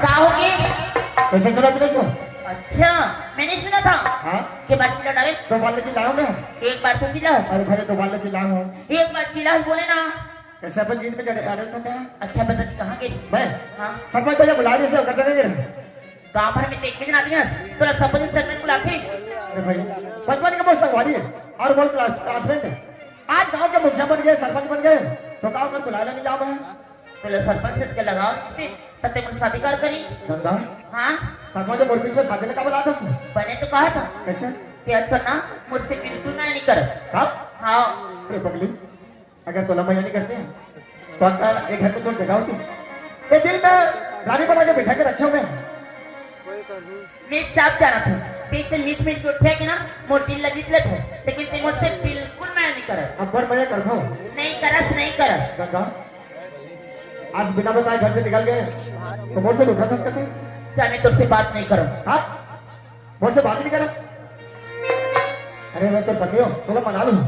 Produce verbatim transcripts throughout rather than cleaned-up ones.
का होगे? कैसे सुना तूने सो? अच्छा, मैं नहीं सुना था। हाँ? के बार चिल्ला डाले? दो बार ले चिल्लाया हूँ मैं। एक बार तो चिल्ला। अरे भाई, दो बार ले चिल्लाया हूँ। एक बार चिल्ला बोले ना। कैसे अपन जीत में चढ़े, अड़े था क्या? अच्छा, बता दी, कहाँ गई? मैं? हाँ। सरपंच भैया बुला रहे से, करते नहीं रहे। गांव भर में तो एक भी जन आदमी है, तो सब दिन सरपंच बुलाते। अरे भाई, बचपन के बहुत संगवारी है और बोल क्लास, क्लासमेट है। आज गांव के मुखिया बन गए, सरपंच बन गए, तो गांव का बुलाया नहीं जाओ मैं। तो ले सरपंच से के लगाओ, तब तक शादी कर करी। गंगा। हाँ। सरपंच और बीच में शादी लगा बुला दस में। बने तो कहा था। कैसे? ते आज करना, मुझसे बिल्कुल ना नहीं कर। हाँ? हाँ। अरे पगली, अगर तोला मया नहीं करते हैं, तो आपका एक घर में दो जगह होती। ये दिल में रानी बना के बिठा के रखे हुए हैं। मैं साफ जाना था, पीछे मीठ मीठ के उठे के ना, मोर दिल ला जीत लेते, लेकिन ते मुझसे बिल्कुल मया नहीं कर। अब पर मया करता हूँ। नहीं करस, नहीं कर। गंगा, आज बिना बताए घर से निकल गए, तो मोर से उठा दस करते। जा, मैं तुझसे बात नहीं करूँ। हाँ? मोर से बात नहीं करस? अरे, मैं तो पति हूँ, तोला मना लूँ।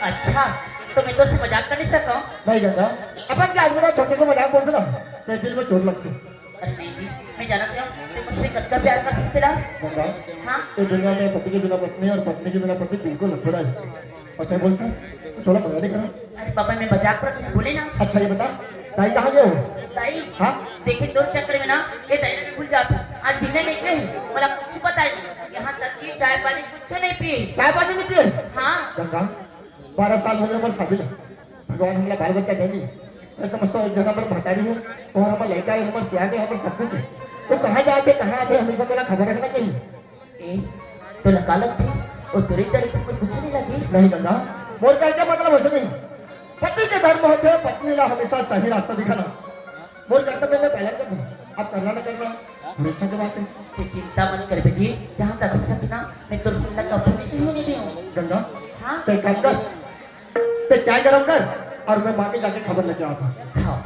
अच्छा, तो मैं तो उससे मजाक कर नहीं सकता हूँ। नहीं गंगा, अपन के आदमी ना छोटे से मजाक बोलते ना, तो दिल में चोट लगती। अरे नहीं जी, मैं जानत हूँ, तैं मुझसे कतका प्यार करथस तेला। गंगा, हाँ? ये दुनिया में पति के बिना पत्नी और पत्नी के बिना पति बिल्कुल अधूरा है। और तैं बोलता, थोड़ा मजा नहीं करा। अरे पापा, मैं मजाक करत हूँ, बोले ना। अच्छा ये बता, दाई कहाँ गए हो? दाई? हाँ? देखे तोर चक्कर में ना, ये दाई ने भूल जाता। आज बिना निकले हूँ, बोला कुछ पता ही नहीं। यहाँ तक कि चाय पानी कुछ नहीं पिए। चाय पानी नहीं पिए? हाँ। गंगा, बारह साल हो गए हमर शादी ला। भगवान हमला बाल बच्चा दे नहीं। मैं समझता हूँ एक जना हमर महतारी है, और हमर लड़का है, हमर सियान है, हमर सब कुछ है। तो कहाँ जाते, कहाँ आते, हमेशा मोला खबर रखना चाहिए। ए, तो लगा लगते, वो तेरे तरह कुछ नहीं लगे। नहीं गंगा, मोर कहने का मतलब ऐसे नहीं। पति के धर्म होते हैं पत्नी ला हमेशा सही रास्ता दिखाना। मोर कर्तव्य मैं पालन कर दूँ, अब करना न करना मेरी इच्छा की बात है। ते चिंता मत कर बेटी, जहाँ तक हो सके ना, मैं तोर सिल्ला कभू नहीं होने दूँ। गंगा, हाँ? ते काम कर, ते चाय गरम कर और मैं माँ के जाके खबर लेके आता हूँ। हाँ।